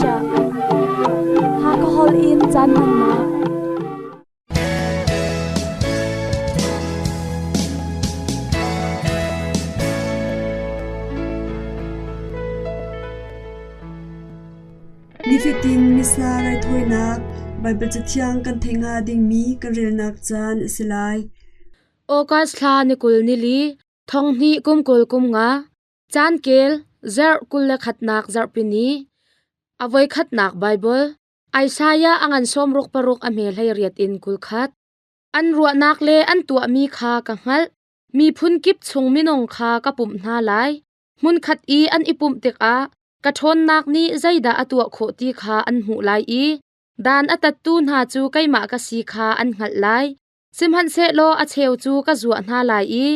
chiah. Hakha holh in caan hmannak. Nifatin Missa raithawinak Baibal Cathiang kan theih hnga dingmi kan relnak caan a si lai. August thla ni 20 ni li, thong hnih kum 20 kum nga, caan kel zarh 21nak zarhpi ni, a voikhatnak Baibal, Isaiah a ngan 66 a hme 18 in 21. An ruahnak le an tuahmi kha ka hngalh. Miphun kip chung minung kha ka pumh hna lai. Hmunkhat i an i pumh tikah ka ṭhawnnak nih zeidah a tuah khawh ti kha an hmuh lai i dan a tattu hna cu keimah ka si kha an hngalh lai. Sihmanhsehlaw a cheu cu ka zuah hna lai i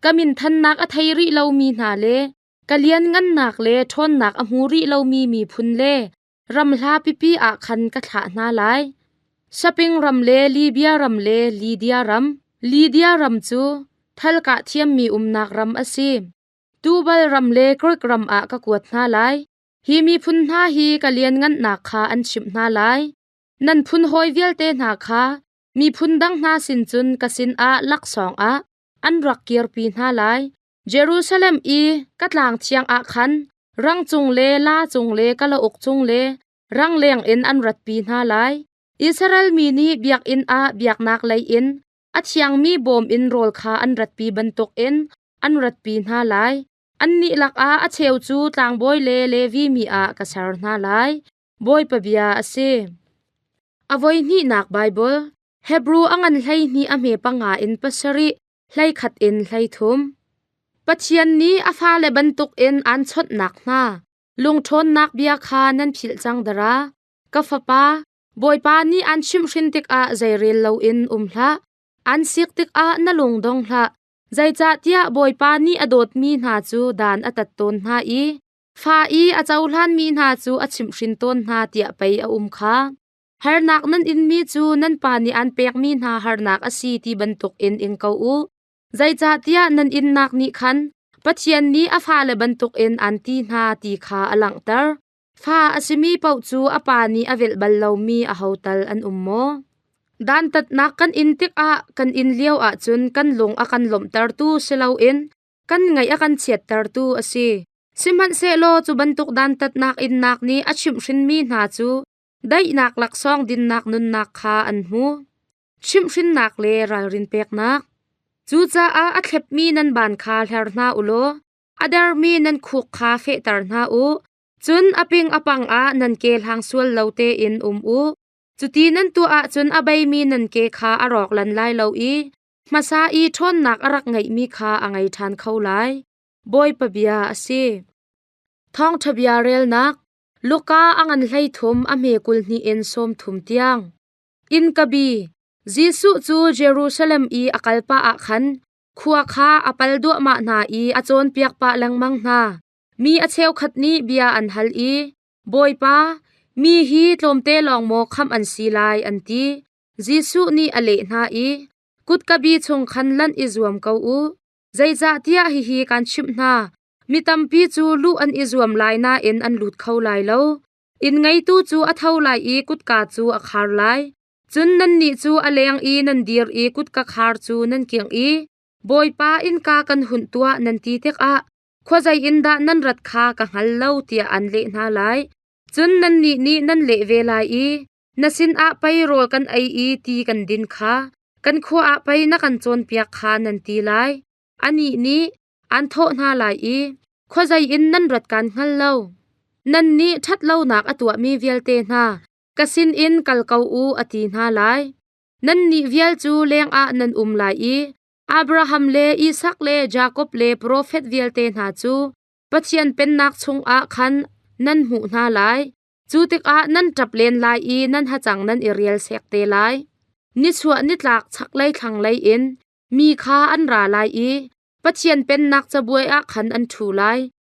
ka minthannak a thei rih lomi hna le ka lianngannak le ṭhawnnak a hmu rih lomi miphun le ram hla pipi ah khan ka thlah hna lai. Saping ram le Libia ram le Lydia ram. Lydia ram cu thalkah thiammi umnak ram a si. Tubal ram le Greek ram ah ka kuat hna lai. Hi miphun hna hi ka lianngannak kha an chimh hna lai. Nan phun hawi vialte hna kha miphun dang hna sin cun ka sinah laksawng ah an rak kirpi hna lai. Jerusalem i ka tlang thiang ah khan rang cung le la cung le kalauk cung le rangleng in an ratpi hna lai. Israel mi nih biakinn ah biaknak lei in a thiangmi bawm in rawl kha an ratpi bantukin an ratpi hna lai. Annih lakah a cheu cu tlangbawi le Levi mi ah ka ser hna lai. Bawipa bia a si. A voihnihnak Baibal, Hebru a ngan 12 a hme panga in pasarih, 11 in 13. Pathian nih a fale bantukin aan chawnhnak hna lungṭhawnnak bia kha nan philh cang dara. Ka fapa, Bawipa nih aan chimhhrin tikah zeirel loin um hlah. Aan sik tikah na lung dong hlah. Zeicahtiah Bawipa nih a dawtmi hna cu dan a tat tawn hna i fa i a cohlanmi hna cu a chimhhrin tawn hna tiah pei a um kha. Harnak nan inmi cu nan pa nih aan pekmi hna harnak a si ti bantukin ing ko u. Zeicahtiah nan innak nih khan Pathian nih a fale bantukin aan ti hna ti kha a langhter. Fa a simi paoh cu a pa nih a velh bal lomi aho tal an um maw? Dantatnak kan in tikah kan in lio ahcun kan lung a kan lawmhtertu si loin kan ngaih a kan chiattertu a si. Sihmanhsehlaw cu bantuk dantatnak innak nih a chimhhrinmi hna cu daihnak laksawng dinnak nunnak kha an hmu. Chimhhrinnak le ralrin peknak. Cucaah a thlepmi nan baan kha hler hna u law a dermi nan khuk kha fehter hna u. Cun a ping a pang ah nan ke hlang sual lo tein um u. Cuti nan tuah ahcun a beimi nan ke kha a rawk lan lai lo i hmasa i ṭhawnnak a rak ngeihmi kha a ngei ṭhan kho lai. Bawipa bia a si. Thawngṭha bia relnak Luka a ngan 13 a hme 22 in 30 tiang. Inn ka bi. Jesuh cu Jerusalem i a kal pah ah khan khua kha a pal duahmah hna i a cawnpiak pah lengmang hna. Mi a cheukhat nih bia an hal i, Bawipa, mi hi tlawmte lawng maw khamh an si lai, an ti. Jesuh nih a leh hna i, Kutka bi chung khan lanh i zuam ko u. Zeicahtiah hihi kaan chimh hna, mi tampi cu luh an i zuam lai nain an lut kho lai lo. Inn ngeitu cu a tho lai i kutka cu a khar lai. Cun nannih cu a leng i nan dir i kutka khar cu nan kingh i, Bawipa innka kan hunh tuah nan ti tikah khuazei in dah nan rat kha ka hngal lo tiah an leh hna lai. Cun nannih nih nan leh ve lai i, Na sinah pei rawl kan ei i ti kan din kha, kan khua ah pei na kan cawnpiak kha nan ti lai. Anih nih an thawh hna lai i, Khuazei in nan rat kaan hngal lo. Nannih ṭhatlonak a tuahmi vialte hna, ka sinin kal ko u, a ti hna lai. Nannih vial cu lengah nan um lai i Abraham le Isak le Jakob le profet vialte hna cu Pathian Pennak chungah khan nan hmuh hna lai. Cu tikah nan ṭap len lai i nan hacang nan i rial sek te lai. Nichuah nitlak chaklei thlanglei in mi kha an ra lai i Pathian Pennak cabuai ah khan an ṭhu lai.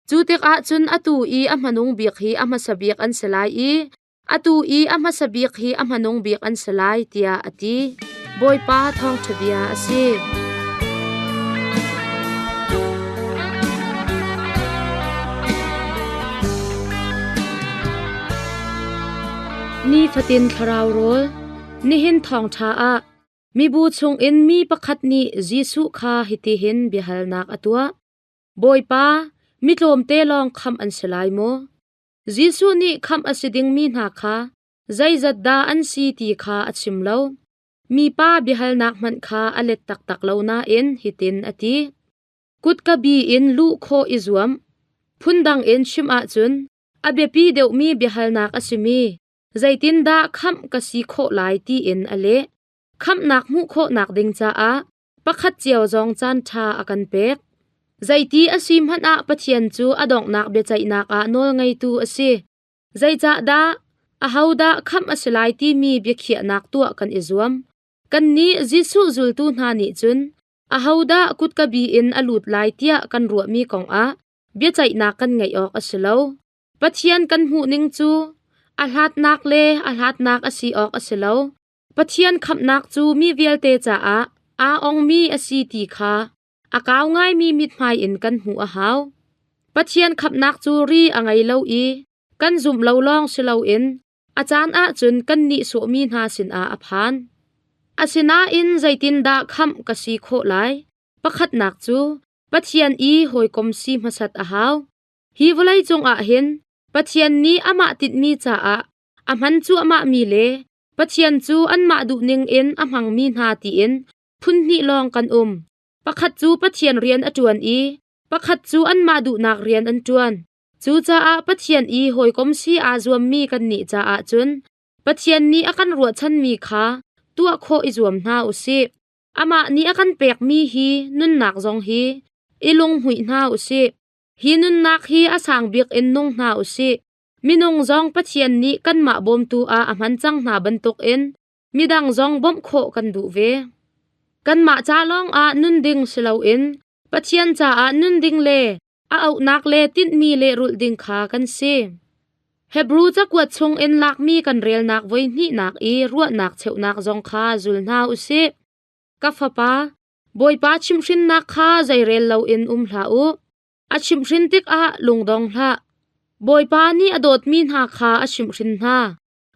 Cu tikah cun atu i a hmanung bik hi a hmasa bik an si lai i atu i a hmasa bik hi a hmanung bik an si lai, tiah a ti. Bawipa thawngṭha bia a si. Nifatin thlarau rawl nihin thawngṭha ah mibu chungin mi pakhat nih Jesuh kha hitihin biahalnak a tuah. Bawipa, mi tlawmte lawng khamh an si lai maw? Jesuh nih khamh a si dingmi hna kha zeizat dah an si ti kha a chim lo. Mipa biahalnak hmanh kha a let taktak lo nain hitin a ti. Kutka bi in luh khawh i zuam. Phundang in chim ahcun a biapi deuhmi biahalnak a simi zeitindah khamh ka si khawh lai tiin a leh. Khamhnak hmuh khawhnak ding caah pakhat cio zong caanṭha a kan pek. Zeiti a si hmanh ah Pathian cu a donghnak biaceihnak ah nawlngeitu a si. Zeicahdah ahodah khamh a si lai timi biakhiahnak tuah kan i zuam? Kannih Jesuh zultu hna nih cun ahodah kutka bi in a lut lai tiah kan ruahmi kongah biaceihnak kan ngeih awk a si lo. Pathian kan hmuhning cu a hlatnak le a hlatnak a si awk a si lo. Pathian khamhnak cu mi vialte caah aa ongmi a si ti kha a kau ngaimi mithmai in kan hmuh a hau. Pathian khamhnak cu ri a ngei lo i kan zumh lo lawng si loin a caan ahcun kan nihsawhmi hna sinah a phan. Asinain zeitindah khamh ka si khawh lai? Pakhatnak cu Pathian i hawikom si hmasat a hau. Hi vawlei cungah hin Pathian nih amah tinhmi caah a hman cuahmahmi le Pathian cu anmah duhning in a hmangmi hna tiin phunhnih lawng kan um. Pakhat cu Pathian rian a ṭuan i pakhat cu anmah duhnak rian an ṭuan. Cucaah Pathian i hawikom si aa zuammi kannih caah cun Pathian nih a kan ruahchanmi kha tuah khawh i zuam hna u sih. Amah nih a kan pekmi hi nunnak zong hi i lunghmuih hna u sih. Hi nunnak hi a sang bik in nung hna u sih. Minung zong Pathian nih kanmah bawmtu ah a hman cang hna bantukin midang zong bawmh khawh kan duh ve. Kanmah ca lawngah nun ding si loin Pathian caah nun ding le a auhnak le tinhmi lehrulh ding kha kan si. Hebru cakuat chungin lakmi kan relnak voi hnihnak i ruahnak cheuhnak zong kha zul hna u sih. Ka fapa, Bawipa chimhhrinnak kha zeirel loin um hlah u. A chimhhrin tikah lungdong hlah. Bawipa nih a dawtmi hna kha a chimhhrin hna.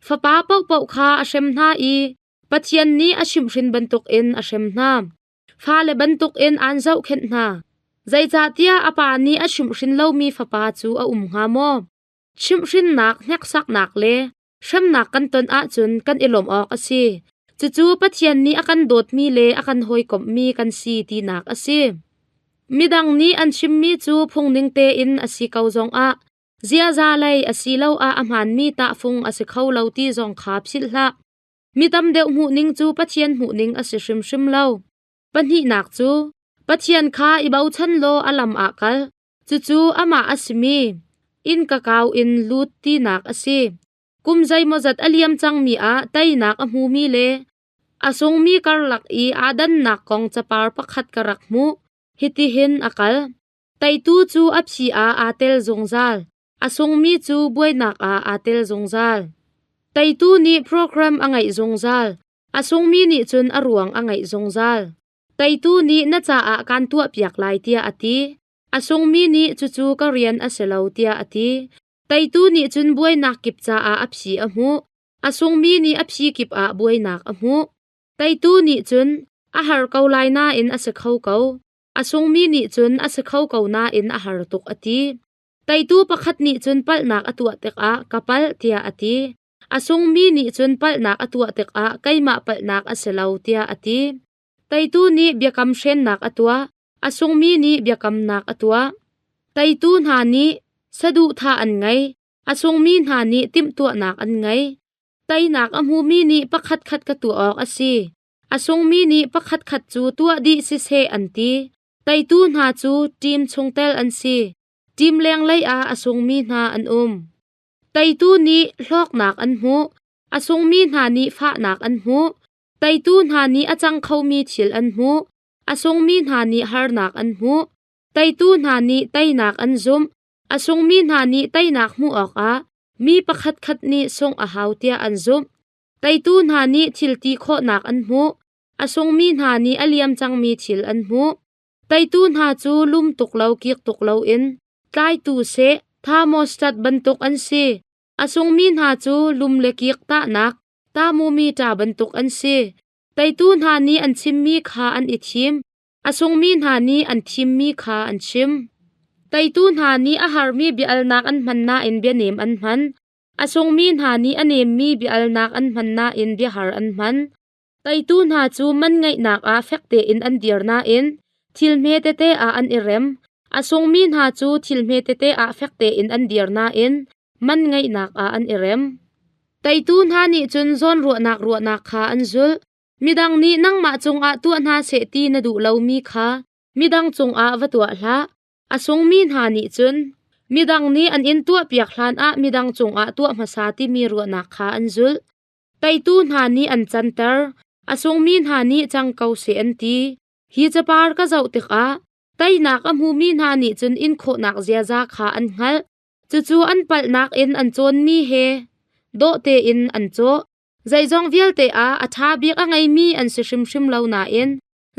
Fapa paohpaoh kha a hrem hna i Pathian nih a chimhhrin bantukin a hrem hna. Fale bantukin aan zohkhenh hna. Zeicahtiah a pa nih a chimhhrin lomi fapa cu a um hnga maw? Chimhhrinnak, hneksaknak le hremnak kan ton ahcun kan i lawmh awk a si. Cucu Pathian nih a kan dawtmi le a kan hawikomhmi kan si tinak a si. Midang nih an chimmi cu phungning tein a si ko zongah ziaza lei asiloah a hmaanmi tahfung a si kho lo ti zong kha philh hlah. Mi tam deuh hmuhning cu Pathian hmuhning a si hrimhrim lo. Pahnihnak cu Pathian kha i bochan law a lam ah kal. Cucu amah a simi inn ka kau in lut tinak a si. Kum zeimawzat a liam cangmi ah teinak a hmumi le a sungmi karlak i aa dannak kong capar pakhat ka rak hmuh. Hitihin a kal. Teitu cu a phi ah aa tel zungzal. A sungmi cu buainak ah aa tel zungzal. Teitu nih program a ngeih zungzal. A sungmi nih cun a ruang a ngeih zungzal. Teitu nih na caah kaan tuahpiak lai tiah a ti. A sungmi nih cucu ka rian a si lo tiah a ti. Teitu nih cun buainak kip caah a phi a hmuh. A sungmi nih a phi kip ah buainak a hmuh. Teitu nih cun a har ko lai nain a si kho ko. A sungmi nih cun a si kho ko nain a har tuk a ti. Teitu pakhat nih cun palhnak a tuah tikah ka palh tiah a ti. A sungmi nih cun palhnak a tuah tikah keimah palhnak a si lo tiah a ti. Teitu nih biakam hrennak a tuah, a sungmi nih biakamnak a tuah. Teitu hna nih saduhthah an ngei, a sungmi hna nih timhtuahnak an ngei. Teinak a hmumi nih pakhatkhat ka tuah awk a si. A sungmi nih pakhatkhat cu tuah dih siseh an ti. Teitu hna cu ṭim chungtel an si. Ṭim lenglei ah a sungmi hna an um. Teitu nih hlawknak an hmuh. A sungmi hna nih fahnak an hmuh. Teitu hna nih a cang khomi thil an hmuh. A sungmi hna nih harnak an hmuh. Teitu hna nih teinak an zumh. A sungmi hna nih teinak hmuh awkah mi pakhatkhat nih sungh a hau tiah an zumh. Teitu hna nih thil ti khawhnak an hmuh. A sungmi hna nih a liam cangmi thil an hmuh. Teitu hna cu lum tuk lo kik tuk loin tlaitu seh thermostat bantuk an si. A sungmi hna cu lum le kik tahnak thermometer bantuk an si. Teitu hna nih an chimmi kha an i thim. A sungmi hna nih an thimmi kha an chim. Teitu hna nih a harmi bia-alnak an hman nain bianem an hman. A sungmi hna nih a nemmi bia-alnak an hman nain biahar an hman. Teitu hna cu man ngeihnak ah fek tein an dir nain thil hme tete ah an i rem. A sungmi hna cu thil hme tete ah fek tein an dir nain man ngeihnak ah an i rem. Teitu hna nih cun zawnruahnak ruahnak kha an zulh. Midang nih nangmah cungah tuah hna seh ti na duh lomi kha midang cungah va tuah hlah. A sungmi hna nih cun midang nih an in tuahpiak hlanah midang cungah tuah hmasa timi ruahnak kha an zulh. Teitu hna nih an canter, a sungmi hna nih cang ko seh an ti. Hi capar ka zoh tikah teinak a hmumi hna nih cun inkhawhnak ziaza kha an hngalh. Cucu an palhnak in an cawnmi he dawh tein an cawh. Zeizong vialte ah a ṭha bik a ngeimi an si hrimhrim lo nain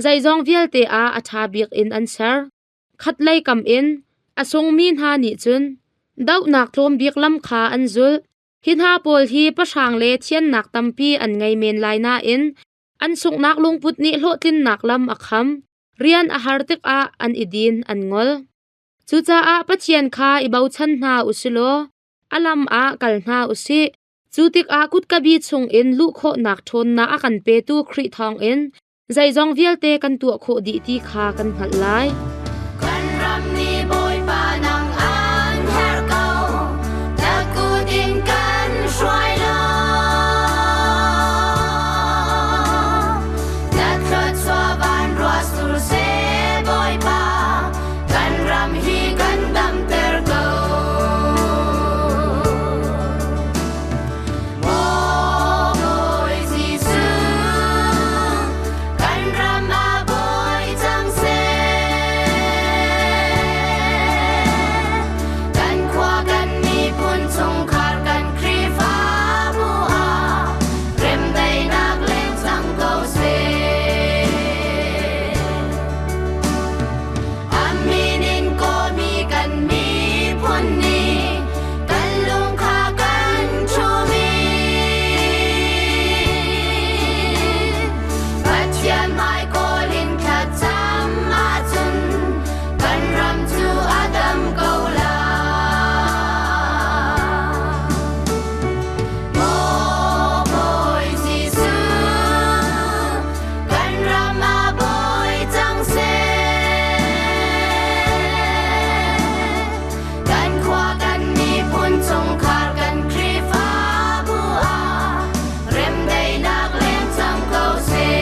zeizong vialte ah a ṭha bik in an ser. Khatlei kam in a sungmi hna nih cun dohnak tlawm bik lam kha an zulh. Hi hna pawl hi pahrang le thiannak tampi an ngei men lai nain an sunghnak lungput nih hlawhtlinnak lam a kham. Rian a har tikah an i din, an ngol. Cucaah Pathian kha i bochan hna u si law a lam ah kal hna u sih. Cu tikah kutkabi chungin luh khawhnak ṭhawnnak a kan petu Khrih thawngin zeizong vialte kan tuah khawh dih ti kha kan hngalh lai. Kan ram nih Bawipa nang an herh ko, na kut in kan hruai law. Na thluachuah van ruah sur seh Bawipa, kan ram hi kan damter ko. Maw Bawi Jesuh, kan ram ah bawi cang seh. Kan khua kan miphun chungkhar kan Khrihfabu ah remdaihnak leng cang ko seh. A min in kawmi kan miphun nih kan lung kha kan ṭhumi. Pathian hmai kawl in thlacam ahcun kan ram cu a dam ko lai. Maw Bawi Jesuh, kan ram ah bawi cang seh. Kan khua kan miphun chungkhar kan Khrihfabu ah remdaihnak leng cang ko seh.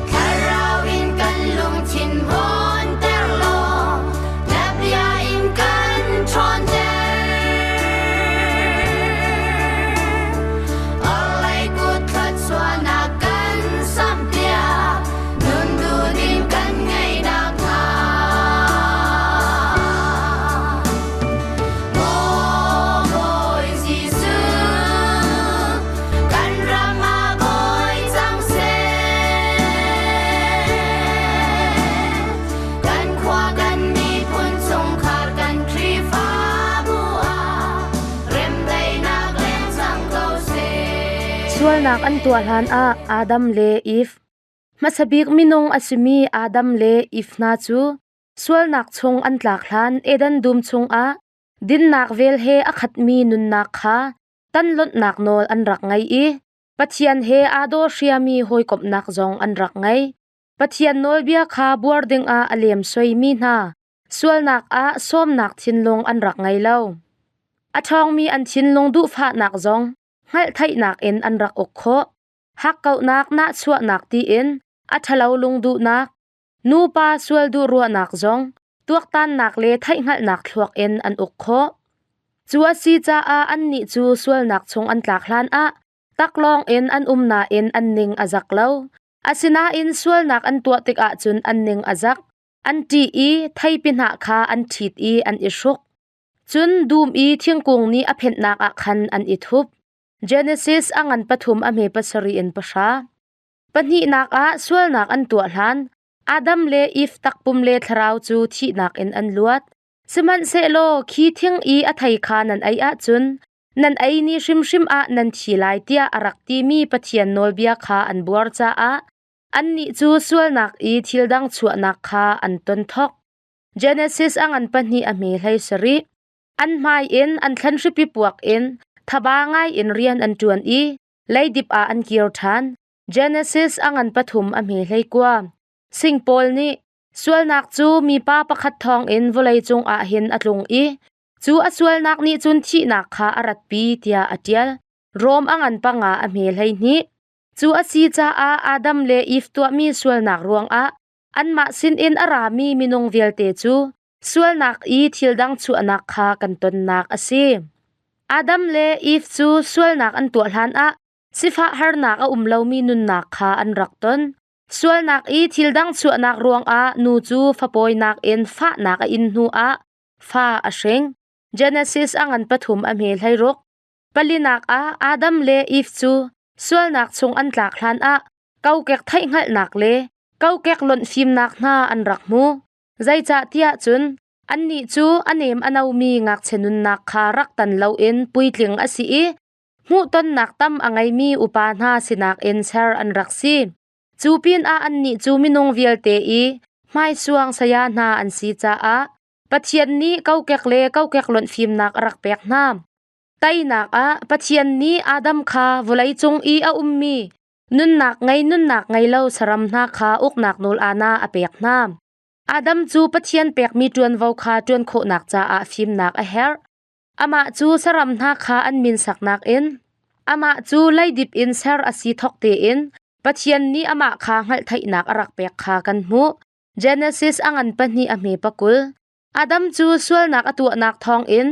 Thlarau in kan lungthin hawnter law na bia in kan ṭhawnter. Orhlei kut thluachuahnak kan samhpiak, nun duhdim kan ngeih nakhnga. Maw Bawi Jesuh, kan ram ah bawi cang seh. Kan khua kan miphun chungkhar kan Khrihfabu ah remdaihnak leng cang ko seh. Sualnak an tuah hlanah Adam le Eve hmasa bik minung a simi Adam le Eve hna cu sualnak chung an tlak hlan Eden dum chungah dinnak vel he a khatmi nunnak kha tanlonhnak nawl an rak ngei i Pathian he aa daw hriami hawikomhnak zong an rak ngei. Pathian nawlbia kha buar dingah a lemsoimi hna sualnak ah sawmnak thinlung an rak ngei lo. A ṭhawngmi an thinlung duhfahnak zong hngalhtheihnak in an rak uk khawh. Hakkauhnak nahchuahnak tiin a ṭhalo lungduhnak, nupa sual duh ruahnak zong tuaktannak le theihhngalhnak thluak in an uk khawh. Cu a si caah annih cu sualnak chung an tlak hlanah Taklawng in an um nain an ning a zak lo. Asinain sualnak an tuah tikah cun an ning a zak. An ṭih i theipi hnah kha an ṭhit i an i hruk. Cun dum i thingkung nih a phenhnak ah khan an i thup. Genesis a ngan pathum a hme pasarih in pahra. Pahnihnak ah sualnak an tuah hlan, Adam le Eve takpum le thlarau cu thihnak in an luat. Sihmanhsehlaw khi thing i a thei kha nan ei ahcun nan ei ni hrimhrim ah nan thi lai tiah a rak timi Pathian nawlbia kha an buar caah annih cu sualnak i thil dang chuahnak kha an ton thok. Genesis a ngan pahnih a hme hlei sarih. An hmai in an thlan hripi puak in thaba ngai in rian an ṭuan i leidip ah an kir ṭhan. Genesis a ngan pathum a hme hlei kua. Sing Paul nih sualnak cu mipa pakhat thawngin vawlei cungah hin a tlung i cu a sualnak nih cun thihnak kha a ratpi tiah a ṭial. Rom a ngan panga a hme 12. Cu a si caah Adam le Eve tuahmi sualnak ruangah anmah sinin a rami minung vialte cu sualnak i thil dang chuahnak kha kan tonnak a si. Adam le Eve cu sualnak an tuah hlanah sifah harnak a um lomi nunnak kha an rak ton. Sualnak i thil dang chuahnak ruangah nu cu fapawinak in fahnak a in hnuah fa a hring. Genesis a ngan pathum a hme hleiruk. Palinak ah Adam le Eve cu sualnak chung an tlak hlanah kokek theihhngalhnak le kokek lonh fimnak hna an rak hmu. Zeicahtiah cun annih cu a nem a nomi ngakchia nunnak kha rak tan loin puitling a si i hmuhtonnak tam a ngeimi upa hna sinak in ser an rak si. Cu pinah annih cu minung vialte i hmaisuang saya hna an si caah Pathian nih kokek le kokek lonh fimnak a rak pek hna. Teinak ah Pathian nih Adam kha vawleicung i a ummi nunnak ngei nunnak ngei lo saram hna kha uknak nawl ana a pek hna. Adam cu Pathian pekmi ṭuanvo kha ṭuan khawhnak caah fimnak a herh. Amah cu saram hna kha an min saknak in amah cu leidip in ser a si thawk tein Pathian nih amah kha hngalhtheihnak a rak pek kha kan hmuh. Genesis a ngan pahnih a hme pakul. Adam cu sualnak a tuahnak thawngin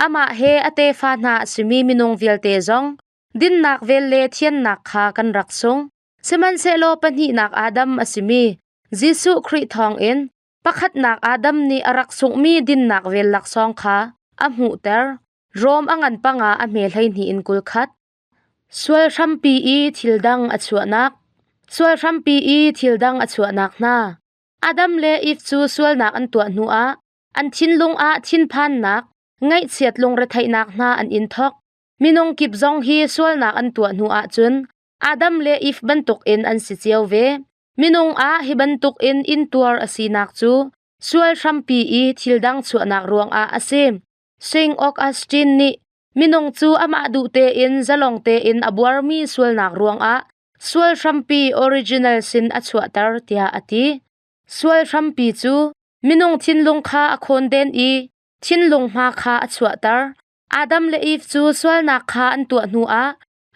amah he a tefa hna a simi minung vialte zong dinnak vel le thiannak kha kan rak sung. Sihmanhsehlaw pahnihnak Adam a simi Jesuh Khrih thawngin pakhatnak Adam nih a rak sunghmi dinnak vel laksawng kha a hmuhter. Rom a ngan panga a hme 12 in 21. Sual hrampi i thil dang a chuahnak. Sual hrampi i thil dang a chuahnak hna. Adam le Eve cu sualnak an tuah hnuah an thinlung ah thinphannak, ngaihchiat lungretheihnak hna an in thawk. Minung kip zong hi sualnak an tuah hnu ahcun Adam le Eve bantukin an si cio ve. Minung ah hi bantukin intuar a sinak cu sual hrampi i thil dang chuahnak ruangah a si. St. Augustine nih minung cu amah duh tein zalong tein a buarmi sualnak ruangah sual hrampi original sin a chuahter tiah a ti. Sual hrampi cu minung thinlung kha a khawnden i thinlung hma kha a chuahter. Adam le Eve cu sualnak kha an tuah hnuah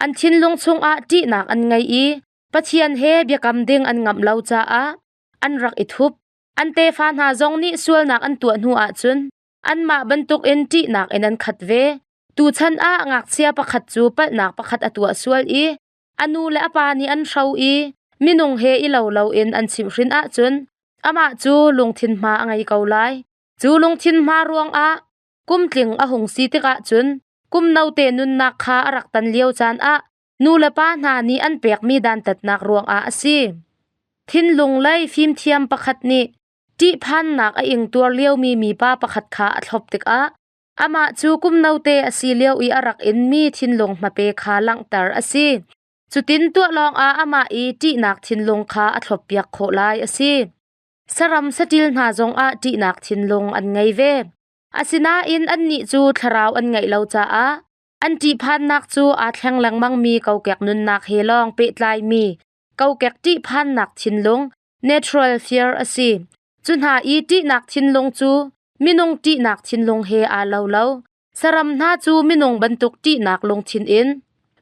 an thinlung chungah ṭihnak an ngei i Pathian he biakam ding an ngamh lo caah an rak i thup. An tefa hna zong nih sualnak an tuah hnu ahcun anmah bantukin ṭihnak in an khat ve. Tuchan ah ngakchia pakhat cu palhnak pakhat a tuah sual i a nu le a pa nih an hro i minung he i lo loin an chimhhrin ahcun amah cu lungthin hma a ngei ko lai. Cu lungthin hma ruangah kumtling a hung si tikah cun kum note nunnak kha a rak tan lio caan ah nu le pa hna nih an pekmi dantatnak ruangah a si. Thinlung lei fimthiam pakhat nih ṭihphannak a ingtuar liomi mipa pakhat kha a thlop tikah amah cu kum note a si lio i a rak inmi thinlung hmape kha langhter a si. Cutin tuah lawngah amah i ṭihnak thinlung kha a thloppiak khawh lai a si. Saram saṭil hna zongah ṭihnak thinlung an ngei ve. Asinain annih cu thlarau an ngeih lo caah an ṭihphannak cu aa thleng lengmangmi kokek nunnak he lawng pehtlaimi kokek ṭihphannak thinlung natural fear a si. Cu hna i ṭihnak thinlung cu minung ṭihnak thinlung he aa lo lo. Saram hna cu minung bantuk ṭihnak lungthin in,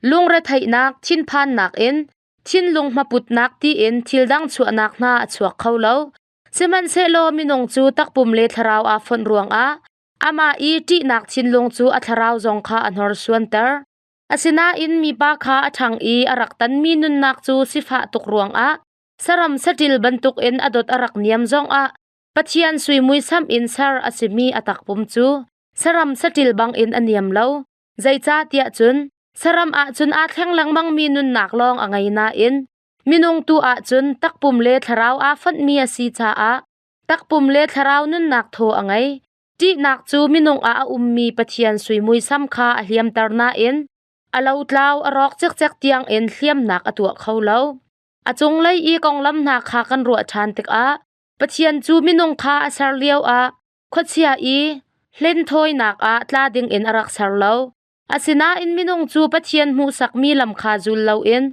lungretheihnak thinphannak in, thinlung hmaputnak tiin thil dang chuahnak hna a chuak kho lo. Sihmanhsehlaw minung cu takpum le thlarau aa fonh ruangah amah i ṭihnak thinlung cu a thlarau zong kha a hnorsuanter. Asinain mipa kha a ṭhang i a rak tanmi nunnak cu sifah tuk ruangah saram saṭil bantukin a dot a rak niam zongah Pathian sui muisam in ser a simi a takpum cu saram saṭil bangin a niam lo. Zeicahtiah cun saram ahcun aa thleng lengmangmi nunnak lawng a ngei nain minung tu ahcun takpum le thlarau aa fonhmi a si caah takpum le thlarau nunnak thaw a ngei. Ṭihnak cu minung ah a ummi Pathian sui muisam kha a hliamter nain a lotlau a rawk cikcek tiangin hliamnak a tuah kho lo. A cunglei i konglam hna kha kan ruah ṭhan tikah Pathian cu minung kha a ser lioah khuachia i hlenthawinak ah tla dingin a rak ser lo. Asinain minung cu Pathian hmuhsakmi lam kha zul loin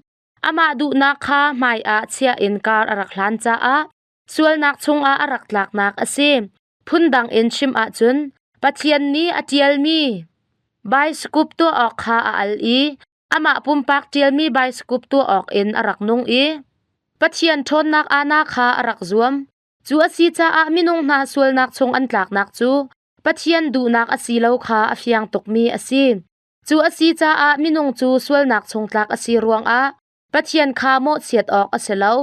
amah duhnak kha hmaiah chia in kar a rak hlan caah sualnak chungah a rak tlaknak a si. Phundang in chim ahcun Pathian nih a ṭialmi baisikup tuah awk kha a al i amah pumpak ṭialmi baisikup tuah awk in a rak nung i Pathian ṭhawnnak aana kha a rak zuam. Cu a si caah minung hna sualnak chung an tlaknak cu Pathian duhnak a si lo kha a fiang tukmi a si. Cu a si caah minung cu sualnak chung tlak a si ruangah Pathian kha mawhchiat awk a si lo.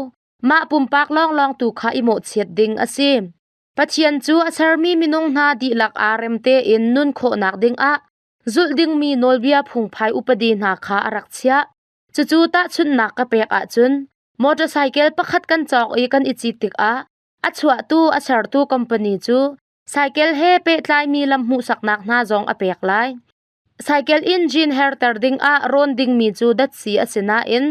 Mah pumpak lawnglawng tu kha i mawhchiat ding a si. Pathian cu a sermi minung hna dihlak aa rem tein nun khawhnak dingah zulh dingmi nawlbia phungphai upadi hna kha a rak chiah. Cucu tahchunhnak ka pek ahcun motorcycle pakhat kan cawk i kan i cit tikah a chuahtu a sertu company cu cycle he pehtlaimi lam hmuhsaknak hna zong a pek lai. Cycle engine herter dingah rawn dingmi cu datsi a si nain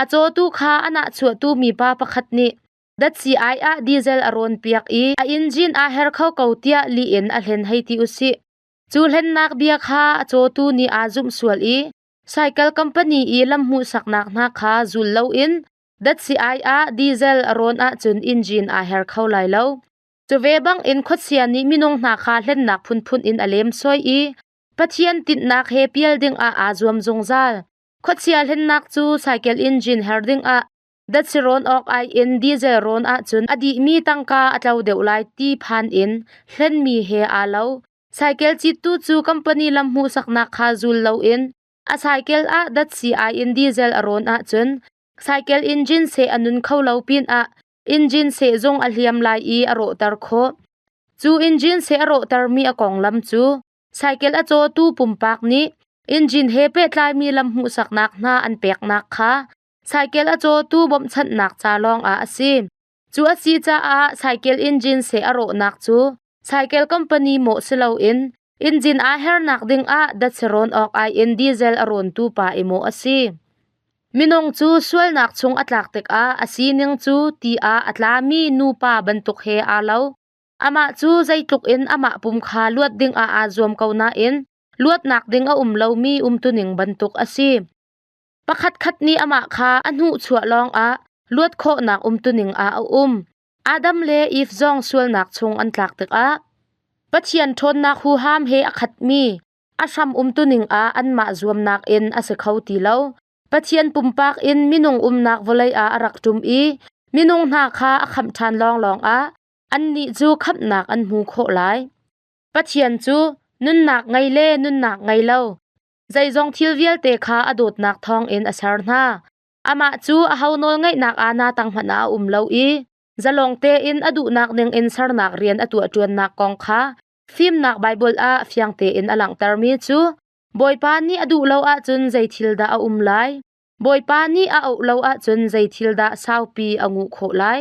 a cawtu kha a nahchuahtu mipa pakhat nih datsi ai ah diesel a rawn piak i a engine aa her kho ko tiah lih in a hlen hei ti usih. Cu hlennak bia kha a cawtu nih aa zumh sual i cycle company i lam hmuhsaknak hna kha zul loin datsi ai ah diesel a rawn ahcun engine aa her kho lai lo. Cu ve bangin khuachia nih minung hna kha hlennak phunphun in a lemsoi i Pathian tinhnak he pial dingah aa zuam zungzal. Khuachia hlennak cu cycle engine her dingah datsi rawn awk ai in diesel rawn ahcun a dihmi tangka a tlo deuh lai ti phan in hlenmi he aa lo. Cycle cittu cu company lam hmuhsaknak kha zul loin a cycle ah datsi ai in diesel a rawn ahcun cycle engine seh a nun kho lo pinah engine sehzung a hliam lai i a rawhter khawh. Cu engine seh a rawhtermi a konglam cu cycle a cawtu pumpak nih engine he pehtlaimi lam hmuhsaknak hna an peknak kha cycle a cawtu bawmhchanhnak ca lawngah a si. Cu a si caah cycle engine seh a rawhnak cu cycle company mawh si loin engine aa hernak dingah datsi rawn awk ai in diesel a rawntu pa i mawh a si. Minung cu sualnak chung a tlak tikah a sining cu ti ah a tlami nupa bantuk he aa lo. Amah cu zeitluk in amah pum kha luat dingah aa zuam ko nain luatnak ding a um lomi umtuning bantuk a si. Pakhatkhat nih amah kha a hnuhchuah lawngah luat khawhnak umtuning ah a um. Adam le Eve zong sualnak chung an tlak tikah Pathian ṭhawnnak huham he a khatmi a hram umtuning ah anmah zuamnak in a si kho ti lo. Pathian pumpak in minung umnak vawlei ah a rak ṭum i minung hna kha a khamh ṭhan lawnglawng ah annih cu khamhnak an hmu khawh lai. Pathian cu nunnak ngei le nunnak ngei lo zeizong thil vialte kha a dawtnak thawngin a ser hna. Amah cu aho nawlngeihnak aana tang hmanh ah a um lo i zalong tein a duhnak ningin sernak rian a tuahṭuannak kong kha fimnak Baibal ah fiang tein a langhtermi cu Bawipa nih a duh lo ahcun zei thil dah a um lai? Bawipa nih a auh lo ahcun zei thil dah saupi a nguh khawh lai?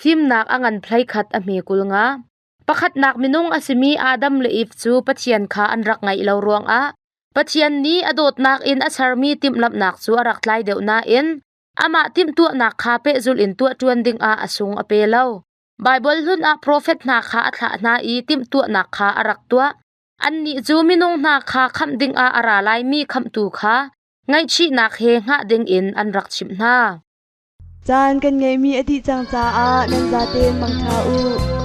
Fimnak a ngan phlei khat a hme 50. Pakhatnak minung a simi Adam le Eve cu Pathian kha an rak ngaih lo ruangah Pathian nih a dawtnak in a sermi timhlamhnak cu a rak tlai deuh nain amah timhtuahnak kha pehzulh in tuahṭuan dingah a sung a pe lo. Baibal hlun ah profet hna kha a thlah hna i timhtuahnak kha a rak tuah. Annih cu minung hna kha khamh dingah a ra laimi khamhtu kha ngaihchihnak he hngah dingin an rak chimh hna. Caan kan ngeihmi a dih cang caah nan zaten mangṭha u.